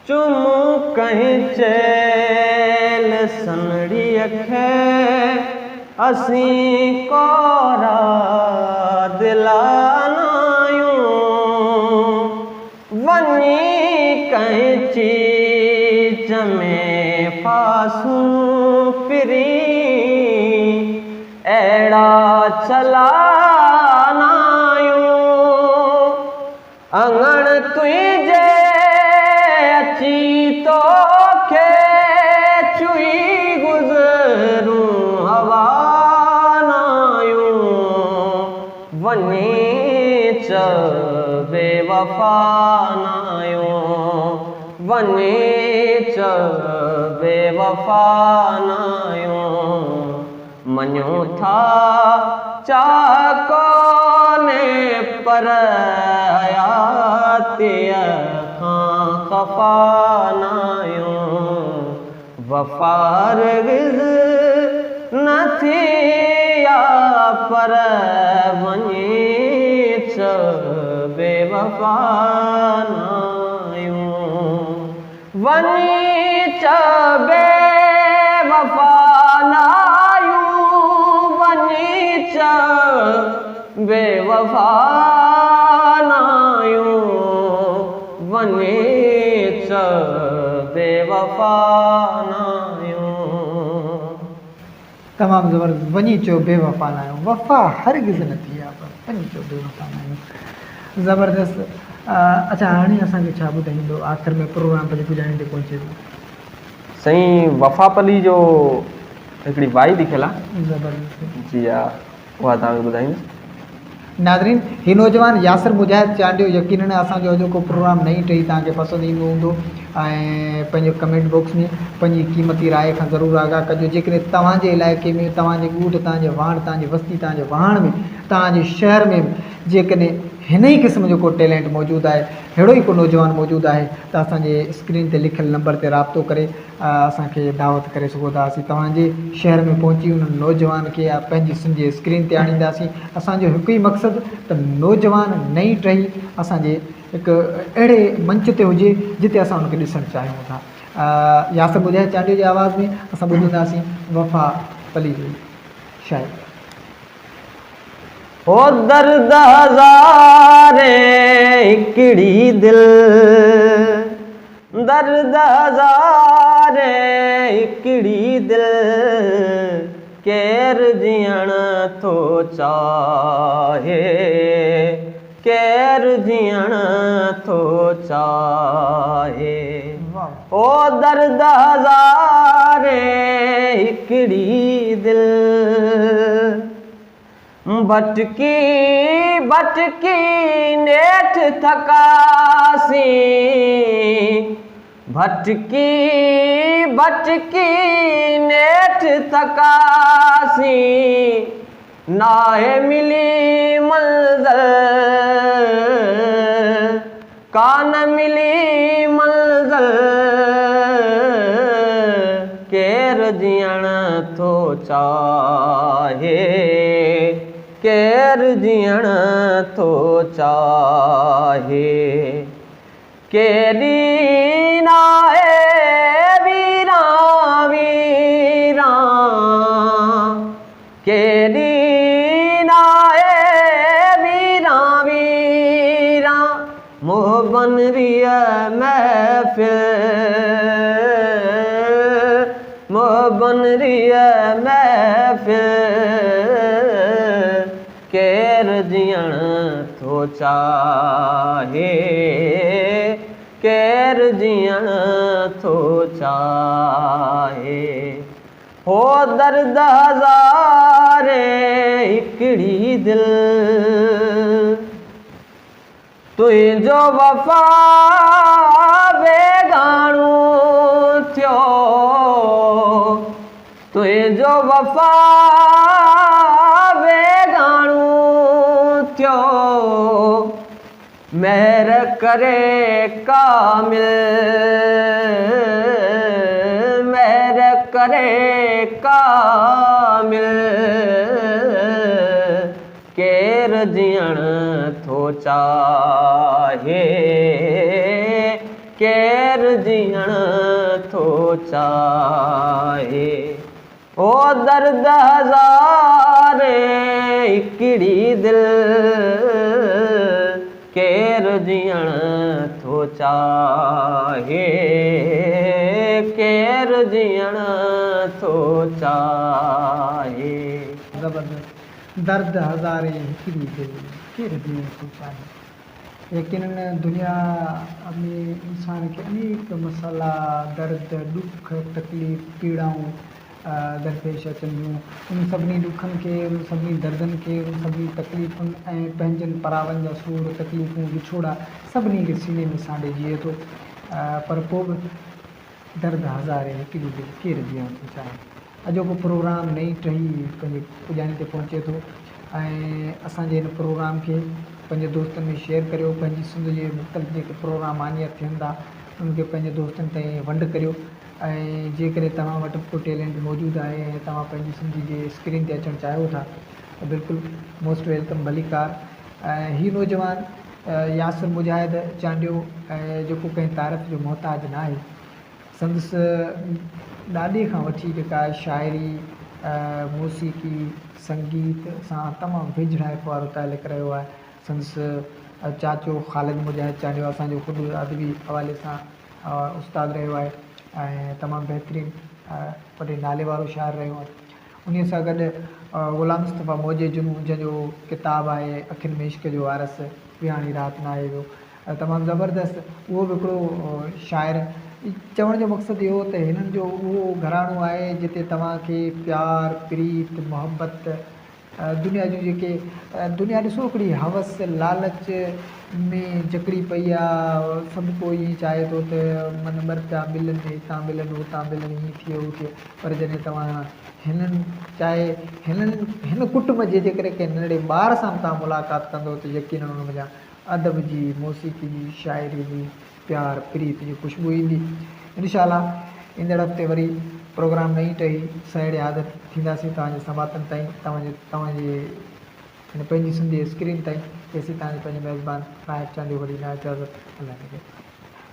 چمون ڪنهن چيل سنهڙيء کي، اسين ڪورا دلا ناهيون. وڃي ڪنهن چيچ ۾ ڦاسون پرين، اهڙا ڇلا ناهيون. اڱڻ تنهنجي اچي توکي ڇهي گذرون هوا ناهيون. وڃي چئه بيوفا ناهيون، وڃي چئه بيوفا ناهيون. مڃون ٿا چاهه ڪونهي پر حياتيء کان خفا ناهيون. وفا هرگز نه ٿي آ پر وڃي چئه بيوفا ناهيون. وڃي چئه بيوفا ناهيون، وڃي چئه بيوفا ناهيون، وڃي چئه بيوفا ناهيون. تمام زبردست وڃي چئو بيوفا ناهيون وفا هرگز نه ٿي آ پر وڃي چئو بيوفا ناهيون زبردست اڇا هاڻي اسان کي ڇا ٻڌائيندو آخر ۾ پروگرام پنهنجي پڄاڻي تي پهچي ويو. سائين وفا پلي جو هڪڙي وائي لکيل آ. زبردست. جي ها اها توهان کي ٻڌائيندس. ناظرين هي نوجوان ياسر مجاهد چانڊيو يقينن اسان جو اڄوڪو پروگرام نئين ٽهي توهان کي پسند ايندو هوندو ۽ پنهنجو ڪمينٽ باڪس ۾ پنهنجي قيمتي راء کان ضرور آگاهه ڪجو جيڪڏهن توهان جي علائقي ۾ توهان جي ڳوٺ توهان جي واڻ توهان جي وستي توهان جي واهڻ ۾ توهان جي شهر ۾ جيڪڏهن هن ئي قسم جو ڪو ٽيلنٽ موجود آهي ههڙو ئي ڪو نوجوان موجود آهي ته اسان جي اسڪرين تي لکيل نمبر تي رابطو ڪري اسان کي دعوت ڪري سگهو ٿا اسين توهان جي شهر ۾ پهچي انهن نوجوان کي پنهنجي سنڌ جي اسڪرين تي آڻينداسين اسان جو هڪ ئي مقصد ته نوجوان نئين ٽهي اسان جي هڪ اهڙي منچ تي هجي جتي اسان ان کي ڏسڻ چاهيون ٿا ياسر مجاهد چانڊيو جي آواز ۾ اسان ٻڌنداسين وفا پليجو شاعري. هو درد هزارين هڪڙي دل، درد هزارين هڪڙي دل، ڪير جيئڻ ٿو چاهي، ڪير جيئڻ ٿو چاهي. او درد هزارين هڪڙي دل، ڀٽڪي ڀٽڪي نيٺ ٿڪاسين، ڀٽڪي ڀٽڪي نيٺ ٿڪاسين، ناهي ملي منزل، ڪانه ملي منزل، ڪير جيئڻ ٿو چاهي، ڪير جيئڻ ٿو چاهي. ڪيڏي ناهي ويران ويران، ڪيڏي ناهي ويران ويران، محبن ريء محفل، محبن ريء محفل، ڪير جيئڻ ٿو چاهي، ڪير جيئڻ ٿو چاهي. هو درد هزارين هڪڙي دل، تنهنجو وفا بيگاڻو ٿيو، تنهنجو وفا بيگاڻو ٿيو، مهر ڪري ڪامل، مهر ڪري ڪامل. جيئڻ ٿو چاهي، ڪير جيئڻ ٿو چاهي. او درد هزارين هڪڙي دل، ڪير جيئڻ ٿو چاهي، ڪير جيئڻ ٿو چاهي. زبردست درد هزارين هڪڙي دل، ڪير جيئڻ ٿو چاهي. يقينن دنيا ۾ انسان کي انيڪ مسئلا، درد، ڏک، تڪليف، پيڙائون درپيش اچن ٿيون. انهن سڀني ڏکن کي، انهن سڀني دردن کي، انهن سڀني تڪليفن ۽ پنهنجن پراون جا سور، تڪليفون، وڇوڙا سڀني کي سيني ۾ سانڍي جيئي ٿو پر پوء به درد هزارين هڪڙي دل ڪير جيئڻ ٿو چاهي. اڄوڪو پروگرام نئين ٽهي پنهنجي پڄاڻي تي پهچي ٿو ۽ اسان جي هن پروگرام کي پنهنجي دوستن ۾ شيئر ڪريو پنهنجي سنڌ جي مختلف جيڪي پروگرام آنيئر ٿين ٿا انهن کي پنهنجي دوستن تائين ونڊ ڪريو ۽ جيڪڏهن توهان وٽ به ڪو ٽيلنٽ موجود آهي ۽ توهان پنهنجي سنڌ جي اسڪرين تي اچڻ چاهيو ٿا ته بلڪل موسٽ welcome ڀليڪار ۽ هي نوجوان ياسر مجاهد چانڊيو جيڪو ڪنهن تعارف جو محتاج ناهي سندس ڏاڏي کان وٺي جيڪا شاعري، موسيقي، سنگيت سان تمام ويجهڙائپ وارو تعلق رهيو آهي. سندس چاچو خالد مجاهد چانڊيو اسان جو خود ادبي حوالي سان استاد رهيو آهي ۽ تمام بهترين وڏي نالي وارو شاعر رهيو آهي. انهيء سان گڏ غلام مصطفيٰ موجي جنون جنهن جو ڪتاب آهي اکين ۾ عشق جو آرس ويهاڻي رات ناهي ويو تمام زبردست اهو به هڪڙو شاعر چوڻ جو مقصد اهو ته هنن جو اهو گهراڻو آهي جتي توهان کي پيار پريت محبت دنيا جون جيڪي دنيا ڏسو هڪڙي حوس لالچ ۾ جڪڙي پئي آ سڀ ڪو ائين چاهي ٿو ته من ٻه رپيا ملن هتان ملن هتان ملن هي ٿئي هو ٿئي پر جڏهن توهان هنن چاهي هنن هن ڪٽنب جي جيڪڏهن ڪنهن ننڍڙي ٻار سان به توهان ملاقات ڪندو ته يقينن ان منجهان ادب جي، موسيقي جي، شاعري جي، پيار پريت جي خوشبو ايندي. انشاء الله ايندڙ هفتي وري پروگرام نئين ٽهي سهيڙي حاضر ٿينداسين توهان جي سماعتن تائين توهان جي توهان جي هن پنهنجي سنڌي اسڪرين تائين تيسين توهان جي پنهنجي ميزبان راحب چانڊيو وڏي نه اجازت الله نگهبان.